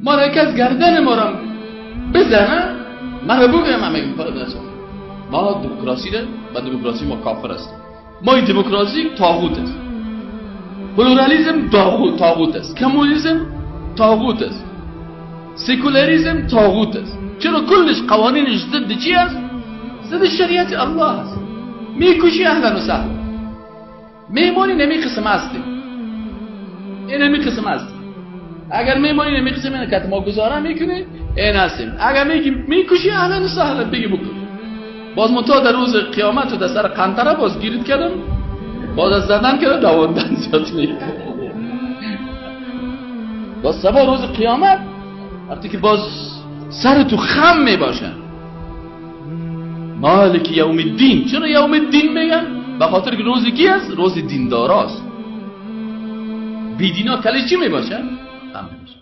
ما را کس گردن ما را بزنه، من را بگم، من میگم ما دموکراسی ده و دموکراسی ما کافر است. ما این دموکراسی طاغوت است، پلورالیسم طاغوت است، کمونیسم طاغوت است، سکولاریسم طاغوت است. چرا کلش قوانینش ضد چی است؟ ضد شریعت الله است. میکشی اهلا و سهلا، میمانی نمی قسم هستیم، این نمی قسم هستیم. اگر میمانی نمی قسم اینه که ما گزاره میکنی این هستیم. اگر میگی میکشی اهلا و سهلا بگی بکن. باز منتها در روز قیامت و در سر قنطره باز گیرید کردم، باز از زدن کردم دواندن زیاد میکنم. باز سبا روز قیامت وقتی که باز سر تو خم میباشن، مالک یوم الدین. چرا یوم الدین میگن؟ به خاطر که روز کی است؟ روز دینداراست. بیدینا کلی چی میباشن؟ خم میباشن.